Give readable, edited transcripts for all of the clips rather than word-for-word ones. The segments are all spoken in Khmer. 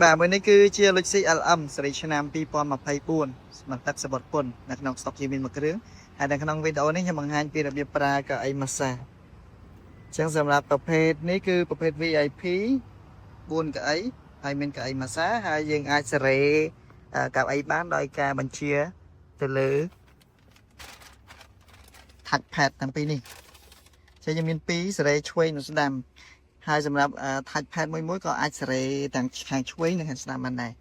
បាទមួយនេះគឺជា Lexus LM ស៊េរីឆ្នាំ2024សមត្ថទឹកសបុតពុននៅក្នុងស្តុកជាមានមួយគ្រឿងហើយនៅក្នុងវីដេអូនេះខ្ញុំបង្ហាញពីរបៀបប្រើកៅអីម៉ាសាអញ្ចឹងសម្រាប់ប្រភេទនេះគឺប្រភេទ VIP 4កៅអីហើយមានកៅអីម៉ាសាហើយយើងអាចសេរីកៅអីបានដោយការបញ្ជាទៅលើ touch pad ទាំងពីរនេះចឹងយើងមាន2សេរីឆ្វេងនិងស្ដាំហើយសម្រាប់ touch pad មួយមួយក៏អាចសេរីទាំងខាងឆ្វេងនិងខាងស្ដាំបានដែរ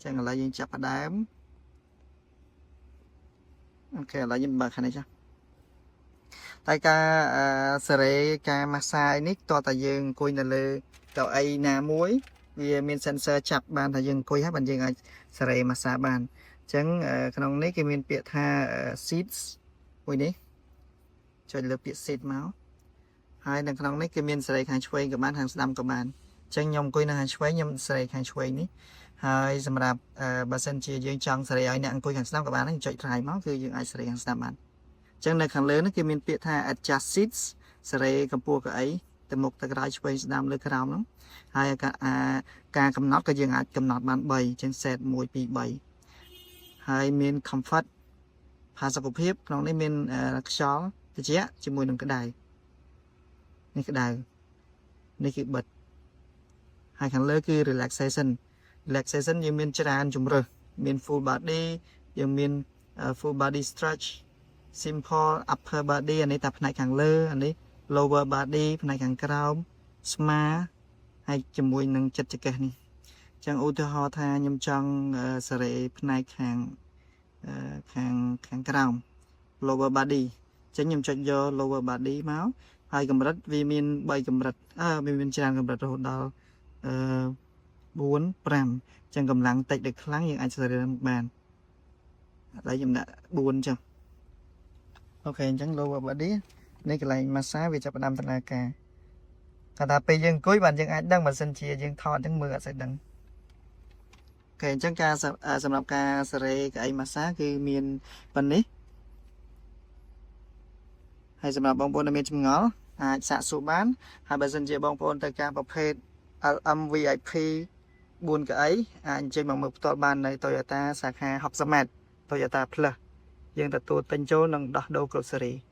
ចឹងឥឡូវយើងចាប់ផ្ដើម OK ឥឡូវយើងបើកខាងនេះចាតែការសេរីការម៉ាសាយនេះតោះតែយើងអង្គុយនៅលើកៅអីណាមួយវាមាន sensor ចាប់បានថាយើងអង្គុយហើយបានយើងអាចសេរីម៉ាសាបានអញ្ចឹងក្នុងនេះគេមានពាក្យថា seats មួយនេះចុចលើពាក្យ seat មកហើយនៅក្នុងនេះគេមានសេរីខាងឆ្វេងក៏បានខាងស្ដាំក៏បានអញ្ចឹងខ្ញុំអង្គុយនៅខាងឆ្វេងខ្ញុំសេរីខាងឆ្វេងនេះហើយសម្រាប់បើសិនជាយើងចង់សេរីឲ្យអ្នកអង្គុយខាងស្ដាំក៏បានដែរចុច try មកគឺយើងអាចសេរីខាងស្ដាំបានអញ្ចឹងនៅខាងលើនេះគេមានពាក្យថា adjust seats សេរីកម្ពស់កៅអីទៅមុខទៅក្រោយឆ្វេងស្ដាំលើក្រោមហ្នឹងហើយការអាការកំណត់ក៏យើងអាចកំណត់បាន3អញ្ចឹង set 1 2 3ហើយមាន comfort ផាសុកភាពក្នុងនេះមានខ្យល់ត្រជាក់ជាមួយនឹងក្តៅនេះក្តៅនេះគឺបិទហើយខាងលើគឺ relaxation relaxation យើងមានច្រើនជម្រើសមាន full body យើងមាន full body stretch, simple upper body អានេះតែផ្នែកខាងលើអានេះ lower body ផ្នែកខាងក្រោមស្មាហើយជាមួយនឹងចិត្តចង្កេះនេះអញ្ចឹងឧទាហរណ៍ថាខ្ញុំចង់សេរីផ្នែកខាងខាងខាងក្រោម lower body អញ្ចឹងខ្ញុំចុចយក lower body មកហើយកម្រិតវាមាន3កម្រិតអឺវាមានច្រើនកម្រិតរហូតដល់អឺ 4 5អញ្ចឹងកម្លាំងតិចឬខ្លាំងយើងអាចសេរីបានឥឡូវខ្ញុំដាក់4ចុះOK អញ្ចឹង lower body នេះកន្លែង massage វាចាប់ផ្ដើមដំណើរការគាត់ថាពេលយើងអង្គុយបានយើងអាចដឹងបើសិនជាយើងថតអញ្ចឹងមើលអត់សូវដឹង OK អញ្ចឹងការសម្រាប់ការសេរីកៅអី massage គឺមានប៉ុណ្នេះហើយសម្រាប់បងប្អូនដែលមានចម្ងល់អាចសាកសួរបានហើយបើសិនជាបងប្អូនត្រូវការប្រភេទ LM VIP 4កៅអីអាចអញ្ជើញមកមើលផ្ទាល់បាននៅ Toyota សាខា60ម៉ែត្រ Toyota Plus យើងទទួលទិញចូលនិងដោះដូរគ្រប់ស៊េរី។